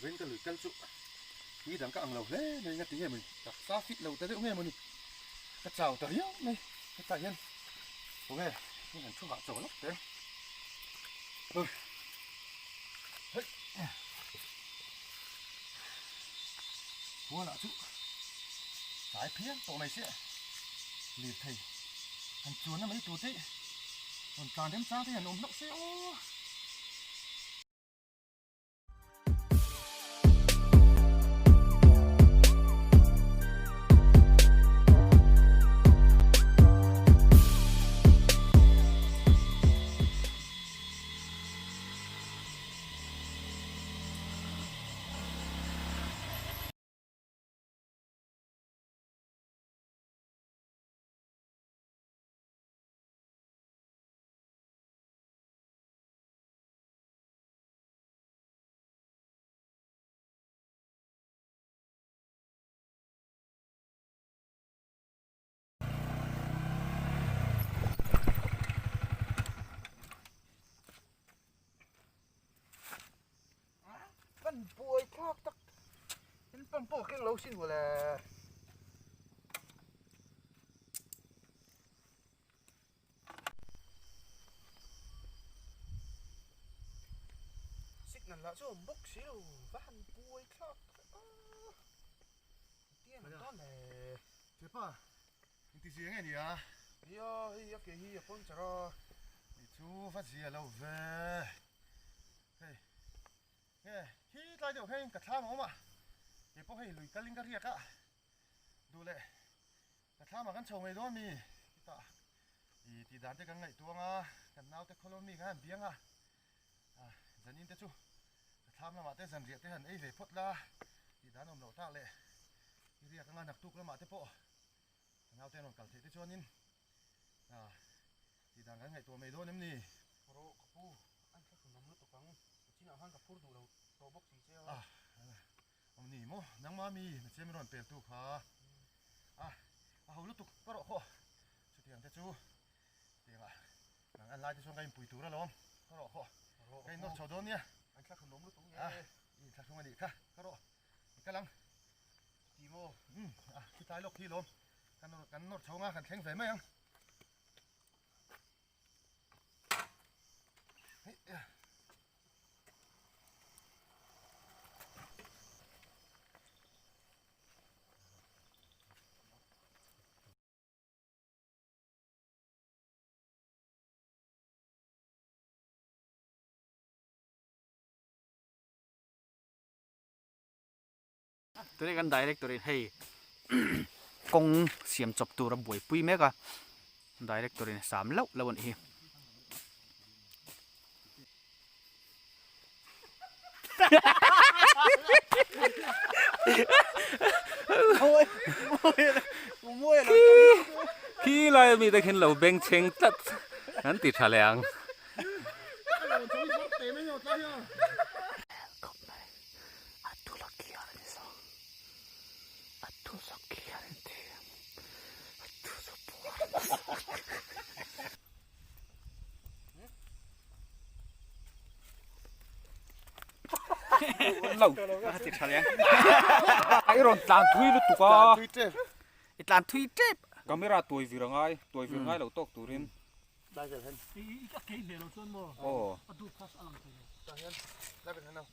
Veng ka lui kal chu ni dang ka ang lo hle mai nga ti nge mawni taksa fit lo ta deuh nge mawni ka chau ta riau mai hetah hian khawnge heng an thu hah chaw lawk te hei hualah chu tlai phian tawh mai sia lirthei han chuanna mai tur te rawn tlan remchang te hian awm hlauh se aw. Kan buai thlak tak in pump pawh keng lo sin mawle. Signal lah chu a awm bawk si lo va han buai thlak tak a tiang an dawn le. Chepa inti zia nge nia? Nia hei a ke hi a puncture a. Ni chu va zia lo ve. Hei nge khi tlai deuh hei ka thlam a awm a kei pawh hei lui kal in ka riak a duh leh ka thlam ah kan chho ngei dawn mi tah i tih dan te kan ngaihtuah ang a kan naute khawlawm mi kha han biang a ah zanin te chu ka thlam lamah te zanriah te han ei ve phawt la tih dan awm loh tak leh i riak anga naktuk lamah te pawh ka naute an rawn kal theih te chuanin ah tih dan kan ngaihtuah mai dawn em ni? Rawh ka pu, a inthlahrun awm lutuk ang, chinah khan ka phur duh lo tawh bawk si che a. Ah, awm ni maw, nangma mi na chem rawn pel tu kha. Ah, a ho lutuk ka rawh khawh, chutiang te chu tiangah nang an lai te chuan ka inpui tur alawm, ka rawh khawh, ka innawr chho dawn nia. A inthlahrun awm lutuk nge. Ah, i inthlahrung a nih kha, ka rawh, i kal ang. Chuti maw? Umm, ah, khitlai lawk hi lawm, kan nawr chho anga kan thleng ve mai ang. Tunah kan director in hei kawng siam chawp tur a buaipui mek a director in a sam lauh lauh a nih hi. Khi lai ami te khin lo beng chheng tlat an ti tha leh ang. Lo. A ti tha leh. I rawn tlan thui lutuk a. Tlan thui tep. I tlan thui tep. Camera tuai vir a ngai, tuai vir ngai lo tawk turin. Lai vel hen. I a kei hmel lo chuan maw? Aw. A dup kha a lang thei lo. Tah hian lai vel hen ang.